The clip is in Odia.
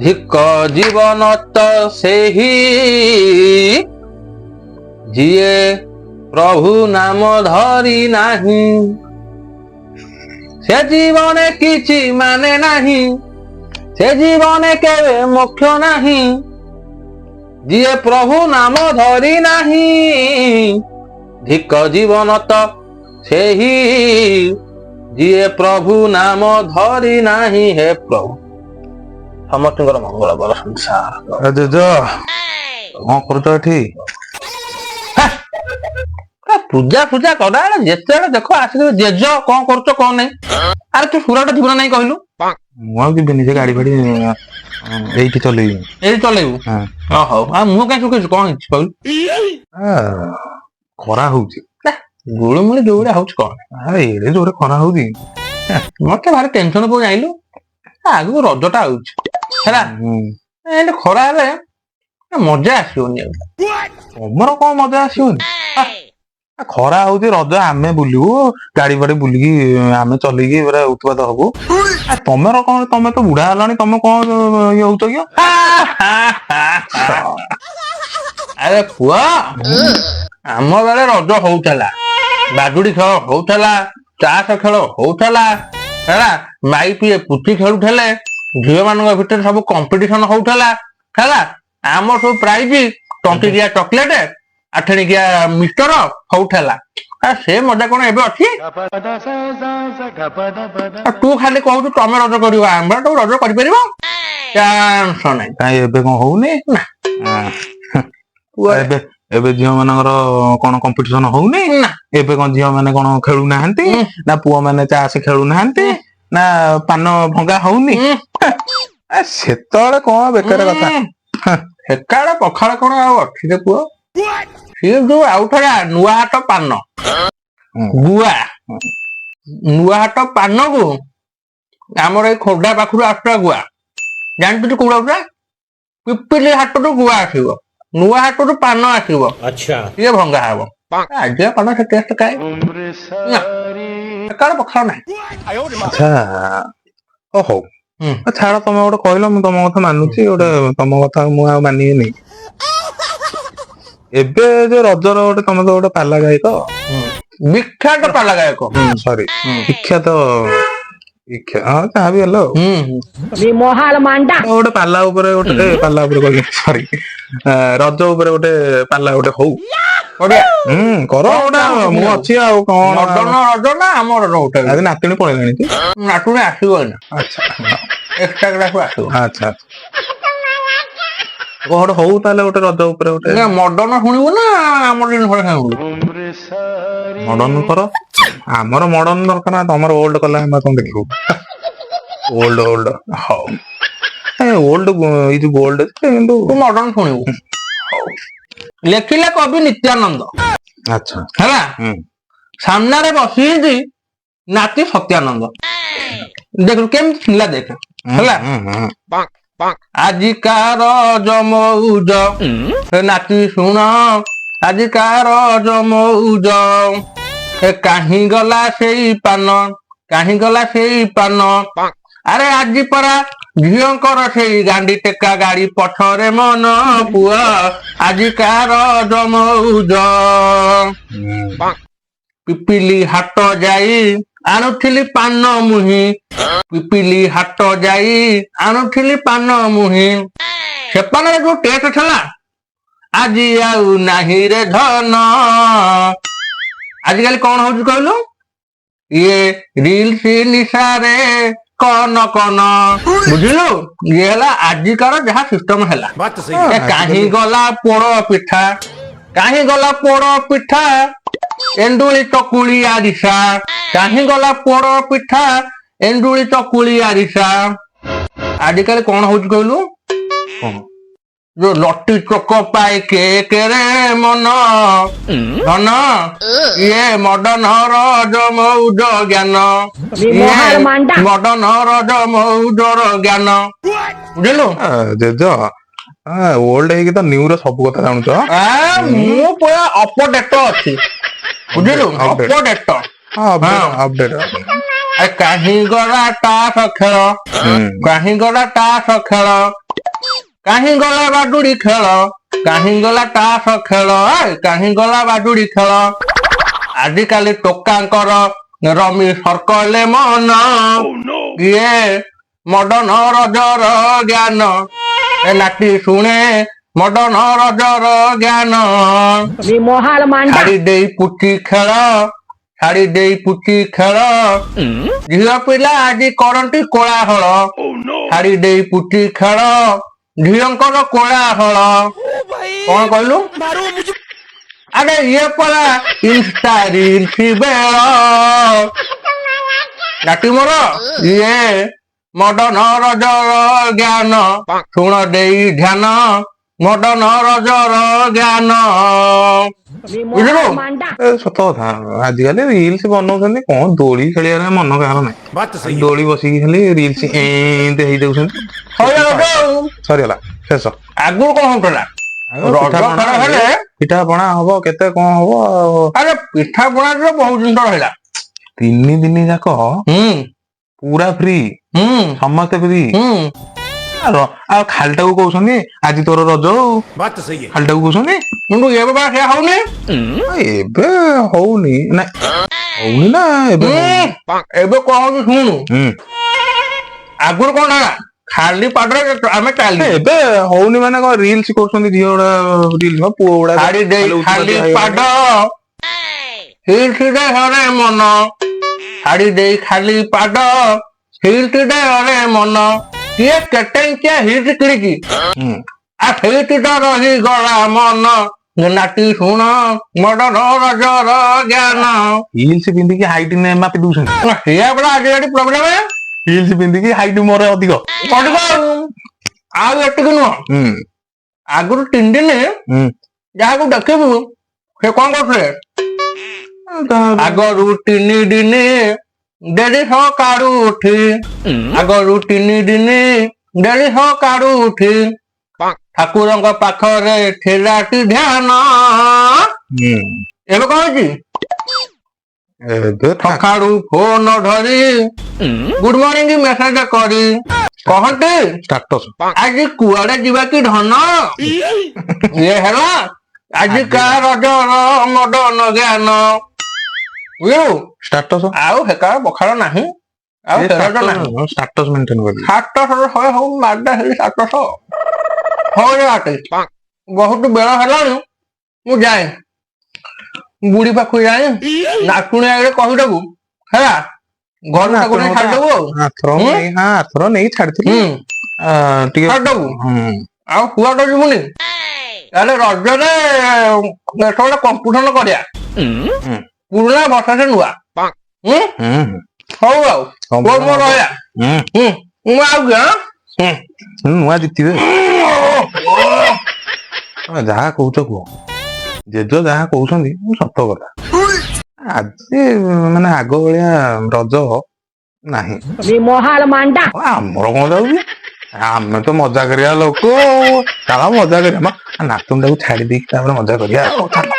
ଧିକ ଜୀବନ ତ ସେହି, ଯିଏ ପ୍ରଭୁ ନାମ ଧରି ନାହିଁ। ସେ ଜୀବନେ କିଛି ମାନେ ନାହିଁ, ସେ ଜୀବନେ କେବେ ମୋକ୍ଷ ନାହିଁ, ଯିଏ ପ୍ରଭୁ ନାମ ଧରି ନାହିଁ। ଧିକ ଜୀବନ ତ ସେହି, ଯିଏ ପ୍ରଭୁ ନାମ ଧରି ନାହିଁ। ହେ ପ୍ରଭୁ, ସମସ୍ତଙ୍କର ମଙ୍ଗଳ କର ସଂସାର। ଏ ଜେଜ, କଣ କରୁଛ ଏଠି? ପୂଜା ଫୂଜା କରା। ଯେତେବେଳେ ଦେଖ ଆସିକି ଜେଜ କଣ କରୁଛ କଣ ନାହିଁ। ଆରେ, ତୁ ସୁରାଟ ଯିବୁ ନା ନାଇଁ କହିଲୁ? ମୁଁ ଆଉ ଯିବିନି। ସେ ଗାଡି ଫାଡି ଏଇଠି ଚଲେଇବି। ଏଇଠି ଚଲେଇବୁ? ହଁ। ହଁ, ହଉ। ଆଉ ମୁଁ କାହିଁ ଶୁଖେଇଛୁ? କଣ ହେଇଛି କହିଲୁ? ଆ, ଖରା ହଉଛି। ଗୁଳୁମୁଳି ଯୋଉ ଭଳିଆ ହଉଛି କଣ। ଆରେ, ଏଡେ ଜୋରେ ଖରା ହଉଛି। ମତେ ଭାରି ଟେନସନ। କୋଉ ଜାଣିଲୁ, ଆଗକୁ ରଜଟା ଆଉଛି ହେଲା। ଏମିତି ଖରା ହେଲେ ମଜା ଆସିବନି ଆଉ। ତମର କଣ ମଜା ଆସିବନି? ଆ, ଖରା ହଉଛି, ରଜ ଆମେ ବୁଲିବୁ, ଗାଡି ଫାଡି ବୁଲିକି ଆମେ ଚଲେଇକି ପୁରା ଉତ୍ପାତ ହବୁ। ଆ, ତମର କଣ? ତମେ ତ ବୁଢା ହେଲଣି, ତମେ କଣ ଇଏ ହଉଛ କି? ଆରେ ପୁଅ, ଆମ ବେଳେ ରଜ ହଉଥିଲା, ବାଜୁଡି ଖେଳ ହଉଥିଲା, ତାସ ଖେଳ ହଉଥିଲା, ହେଲା। ମାଇପିଏ ପୁଚି ଖେଳୁଥିଲେ, ଝିଅ ମାନଙ୍କ ଭିତରେ ସବୁ କମ୍ପିଟିସନ ହଉଥିଲା, ହେଲା। ଆମର ସବୁ ପ୍ରାଇଜ ଟଙ୍କିକିଆ ଚକୋଲେଟ, ଆଠଣିକିଆ ମିକ୍ସଚର ହଉଥିଲା। ଆ, ସେ ମଜା କଣ ଏବେ ଅଛି? ଆଉ ତୁ ଖାଲି କହୁଛୁ ତମେ ରଜ କରିବ, ଆମର ତ ରଜ କରିପାରିବ ଚାନ୍ସ ନାହିଁ। କାଇଁ, ଏବେ କଣ ହଉନି? ନା। ପୁଅ। ଏବେ ଏବେ ଝିଅ ମାନଙ୍କର କଣ କମ୍ପିଟିସନ ହଉନି? ନା। ଏବେ କଣ ଝିଅ ମାନେ କଣ ଖେଳୁନାହାନ୍ତି? ନା ପୁଅ ମାନେ ତାସ ଖେଳୁନାହାନ୍ତି? ନା ପାନ ଭଙ୍ଗା ହଉନି? ଆ, ସେତେବେଳେ କଣ ବେକାର କଥା। ସେକାଳ ପଖାଳ କଣ ଆଉ ଅଛି ରେ ପୁଅ? ସିଏ ଯୋଉ ଆଉ ଥରେ ନୂଆ ହାଟ ପାନ, ଗୁଆ, ନୂଆ ହାଟ ପାନକୁ ଆମର ଏଇ ଖୋର୍ଦ୍ଧା ପାଖରୁ ଆସୁଥିଲା ଗୁଆ। ଜାଣିଛୁ ତୁ କୋଉଠୁ ଆସୁଥିଲା? ପିପିଲି ହାଟରୁ ଗୁଆ ଆସିବ, ନୂଆ ହାଟରୁ ପାନ ଆସିବ। ସିଏ ଭଙ୍ଗା ହବ। ଆଜିକା ପାନ ସେ ଟେଷ୍ଟ କାଇଁ ନା। ସେକାଳ ପଖାଳ ନାହିଁ। ଆଚ୍ଛା, ଓ ହଉ। ଆ, ଛାଡ, ତମେ ଗୋଟେ କହିଲ, ମୁଁ ତମ କଥା ମାନୁଛି। ଗୋଟେ ତମ କଥା ମୁଁ ଆଉ ମାନିବିନି? ଏବେ ଯୋଉ ରଜର ଗୋଟେ, ତମେ ତ ଗୋଟେ ପାଲା ଗାୟକ। ବିଖ୍ୟାତ ପାଲା ଗାୟକ। ସରି, ବିଖ୍ୟାତ, ହଁ, ଯାହା ବି ହେଲା ଆଉ। ହୁଁ ହୁଁ। ତ ଗୋଟେ ପାଲା ଉପରେ ଗୋଟେ, ପାଲା ଉପରେ କହିଲି, ସରି, ରଜ ଉପରେ ଗୋଟେ ପାଲା ଗୋଟେ ହଉ। ବଢିଆ। ହୁଁ, କର ଗୋଟେ, ମୁଁ ଅଛି ଆଉ କଣ। ମଡର୍ନ ରଜ ନା ଆମର ରଜ ଗୋଟେ? ଆଜି ନାତୁଣୀ ପଳେଇଲାଣି କି? ନାଟୁଣି ଆସିବ ଏଇନା। ଏକ୍ସଟ୍ରା କ୍ଲାସ ଆସିବ। ଆଚ୍ଛା, ଗୋଟେ ହଉ ତାହେଲେ ଗୋଟେ ରଜ ଉପରେ ଗୋଟେ। ନା, ମଡର୍ନ ଶୁଣିବୁ ନା ଆମର ଜିନିଷ ଶୁଣିବୁ? ମଡର୍ନ କର। ଆମର ମଡର୍ନ ଦରକାର ନା? ତମର ଓଲ୍ଡ କଲା ଆମେ କଣ ଦେଖିବୁ? ଓଲ୍ଡ ଓଲ୍ଡ ହଉ, ଓଲ୍ଡ is gold କିନ୍ତୁ। ତୁ ମଡର୍ନ ଶୁଣିବୁ? ହଉ। ଲେଖିଲେ କବି ନିତ୍ୟାନନ୍ଦ। ହେଲା। ସାମ୍ନାରେ ବସିଛି ନାତି ସତ୍ୟାନନ୍ଦ। ଦେଖ କେମିତି ଥିଲା, ଦେଖ ହେଲା। ହୁଁ, ହୁଁ। ଆଜିକା ରଜ ମଉଜ, ହେ ନାତି ଶୁଣ, ଆଜିକା ରଜ ମଉଜ, ହେ କାହିଁ ଗଲା ସେଇ ପାନ, କାହିଁ ଗଲା ସେଇ ପାନ? ଆରେ, ଆଜି ପରା ଝିଅଙ୍କର ସେଇ ଗାଣ୍ଡି ଟେକା ଗାଡି ପଛରେ ମନ। ପୁଅ, ଆଜିକା ରଜ ମଉଜ। ପିପିଲି ହାଟ ଯାଇ ଆଣୁଥିଲି ପାନ ମୁହିଁ, ପିପିଲି ହାଟ ଯାଇ ଆଣୁଥିଲି ପାନ ମୁହିଁ, ସେ ପାନରେ ଯୋଉ ଟେଷ୍ଟ ଥିଲା ଆଜି ଆଉ ନାହିଁ ରେ ଧନ। ଆଜିକାଲି କଣ ହଉଛି କହିଲୁ? ଇଏ ରିଲସ ନିଶାରେ କନ କନ, ବୁଝିଲୁ? ଇଏ ହେଲା ଆଜିକାର ଯାହା ସିଷ୍ଟମ ହେଲା। ଏ କାହିଁ ଗଲା ପୋଡ ପିଠା, କାହିଁ ଗଲା ପୋଡ ପିଠା, ଏଣ୍ଡୁଳି ଚକୁଳି ଆରିସା, କାହିଁ ଗଲା ପୋଡ ପିଠା, ଏଣ୍ଡୁଳି ଚକୁଳି ଆରିସା? ଆଜିକାଲି କଣ ହଉଛି କହିଲୁ? କଣ? ଯୋଉ ଲଟି ଚୋକ ପାଇ କେକରେ ମନ ଧନ। ଇଏ ମଡନ ରଜ ମଉଜ ଜ୍ଞାନ, ଇଏ ମଡନ ରଜ ମଉଜର ଜ୍ଞାନ, ବୁଝିଲୁ? ଆ, ଜେଜ, ଓଲ୍ଡ ହେଇକି ତ ନ୍ୟୁ ର ସବୁ କଥା ଜାଣୁଛ। ଆ, ମୁଁ ପୁରା ଅପଡେଟ ଅଛି, ବୁଝିଲୁ? Update. Update. Update, update. କାହିଁ ଗଲା ତାସ ଖେଳ, କାହିଁ ଗଲା ତାସ ଖେଳ? କାହିଁ ଗଲା ବାଡୁଡି ଖେଳ, କାହିଁ ଗଲା ତାସ ଖେଳ, ଏ, କାହିଁ ଗଲା ବାଡୁଡି ଖେଳ। ଆଜିକାଲି ଟୋକାଙ୍କର ରମି ସର୍କଲେ ମନ, ଇଏ ମଡନ ରଜର ଜ୍ଞାନ। ଏ ନାତି ଶୁଣେ, ମଡନ ରଜର ଜ୍ଞାନ। ଛାଡି ଦେଇ ପୁଚି ଖେଳ, ଛାଡି ଦେଇ ପୁଚି ଖେଳ, ଝିଅ ପିଲା ଆଜି କରନ୍ତି କୋଳାହଳ। ଛାଡି ଦେଇ ପୁଚି ଖେଳ, ଝିଅଙ୍କର କୋଳାହଳ। କଣ କହିଲୁ? ଆରେ ଇଏ ପରା ଇନଷ୍ଟା ରିଲ୍ସ ବେଳ। ନାତି ମୋର, ଇଏ ମଡନ ରଜର ଜ୍ଞାନ, ଶୁଣ ଦେଇ ଧ୍ୟାନ, ମଡନ ରଜର ଜ୍ଞାନ। ବୁଝିଲୁ? ଏ ସତ କଥା, ଆଜିକାଲି ରିଲ୍ସ ବନଉଛନ୍ତି। କଣ ଦୋଳି ଖେଳିବାରେ ମନ କାହାର ନାହିଁ। ଦୋଳି ବସିକି ଖାଲି ରିଲ୍ସ ଏମିତି ହେଇଯାଉଛନ୍ତି। ସରିଲା ରଜ ଆଉ। ସରିଗଲା, ଶେଷ। ଆଗରୁ କଣ ହଉଥିଲା? ଆଉ ରଜ ପିଠାପଣା ଖେଳ ହେଲେ ପିଠା ପଣା ହବ, କେତେ କଣ ହବ ଆଉ। ଆରେ ପିଠା ପଣା ବହୁତ ଜିନିଷ ରହିଲା। 3 ଦିନ ଯାକ ପୁରା ଫ୍ରି। ସମସ୍ତେ ଫ୍ରି। ଆଉ ଖାଲିଟାକୁ କହୁଛନ୍ତି ଆଜି ତୋର ରଜ ଆଉ। बात तो सही है। ଖାଲିଟାକୁ କହୁଛନ୍ତି। କିନ୍ତୁ ଏବେ ବା ସେୟା ହଉନି। ଏବେ ହଉନି ନା, ହଉନି ନା ଏବେ ହଉନି। ଏବେ କଣ ହଉଛି ଶୁଣୁ। ଆଗରୁ କଣ ହେଲା, ଖାଲି ପାଦରେ ଆମେ ଚାଲି ଏବେ ହଉନି ମାନେ କଣ, ରିଲ୍ସ କରୁଛନ୍ତି ଝିଅ ଗୁଡା, ରିଲ୍ସ ପୁଅ ଗୁଡା। ଛାଡି ଦେଇ ଖାଲି ଖାଲି ଉତ୍ପାତିଆ ପାଦ ହିଲ୍ସ ଦେହରେ ମନ, ଛାଡି ଦେଇ ଖାଲି ପାଦ ହିଲ୍ସ ଦେହରେ ମନ। କିଏ କେତେ ଇଞ୍ଚିଆ ହିଲ୍ସ କିଣିଛି, ଆ ସେଇଠି ତ ରହିଗଲା ମନ। ନାତି ଶୁଣ, ମଡନ ରଜର ଜ୍ଞାନ। ହିଲ୍ସ ପିନ୍ଧିକି ହାଇଟ୍ ମାପି ଦଉଛନ୍ତି। ସେଇଆ ପରା ଆଜିକାଲି ପ୍ରୋବ୍ଲେମ। ହିଲ୍ସ ପିନ୍ଧିକି ହାଇଟ୍ ମୋର ଅଧିକ। ଅଧିକ। ଆଉ ଏତିକି ନୁହଁ, ଆଗରୁ 3 ଦିନ ଯାହାକୁ ଦେଖିବୁ ସେ କଣ କରୁଥିଲେ? ଆଗରୁ 3 ଦିନ ଡେଲି ସକାଳୁ ଉଠି, ଆଗରୁ 3 ଦିନ ଡେଲି ସକାଳୁ ଉଠି ଠାକୁରଙ୍କ ପାଖରେ ଥିଲା କି ଧ୍ୟାନ। ଏବେ କଣ ହେଇଛି? ଏବେ ସକାଳୁ ଫୋନ ଧରି ଗୁଡ ମର୍ଣ୍ଣିଂ ମେସେଜ କରି କହନ୍ତି, ଷ୍ଟାଟସ। ଆଜି କୁଆଡେ ଯିବା କି ଧନ? ଇଏ ହେଲା ଆଜିକା ରଜର ମଡନ ଜ୍ଞାନ, ବୁଝିଲୁ? ଷ୍ଟାଟସ। ଆଉ ହେକା ପଖାଳ ନାହିଁ, ଆଉ ସେ ରଜ ନାହିଁ। ଷ୍ଟାଟସ ମେଣ୍ଟେନ କରିବି। 700 ଶହେ ହଉ, ମାଡା ହେଲି 700। ହଉ ରେ ବାଟେ, ବହୁତ ବେଳ ହେଲାଣି, ମୁଁ ଯାଏ ବୁଢୀ ପାଖକୁ। ଯାଏ, ନାତୁଣୀ ଆଗରେ କହିଦବୁ ହେଲା, ଘରୁ ତାକୁ ନେଇ ଛାଡିଦବୁ ଆଉ। ଆଥର ହଁ, ଆଥର ନେଇକି ଛାଡିଥିଲି। ଟିକେ ଛାଡିଦବୁ। ଆଉ କୁଆଡେ ଯିବୁନି। ତାହେଲେ ରଜରେ ଏଠି ଗୋଟେ କମ୍ପିଟିସନ କରିବା, ପୁରୁଣା ଭର୍ସେସ ନୂଆ। ହୁଁ। ହୁଁ। ହଉ ଆଉ Competition ମୋର ରହିଲା। ହୁଁ, ମୁଁ ଆଉ କି ହୁଁ। ନୂଆ ଜିତିବେ। ତମେ ଯାହା କହୁଛ କୁହ, ଜେଜ ଯାହା କହୁଛନ୍ତି ମୁଁ ସତ କଥା। ଆଜି ମାନେ ଆଗ ଭଳିଆ ରଜ ନାହିଁ। ଆଉ ଆମର କଣ ଯାଉଛି? ଆମେ ତ ମଜା କରିବା ଲୋକ ଆଉ। ଚାଲ ମଜା କରିବା ମ, ନାତୁଣୀଟାକୁ ଛାଡି ଦେଇକି ତାପରେ ମଜା କରିବା ଆଉ, ଚାଲ।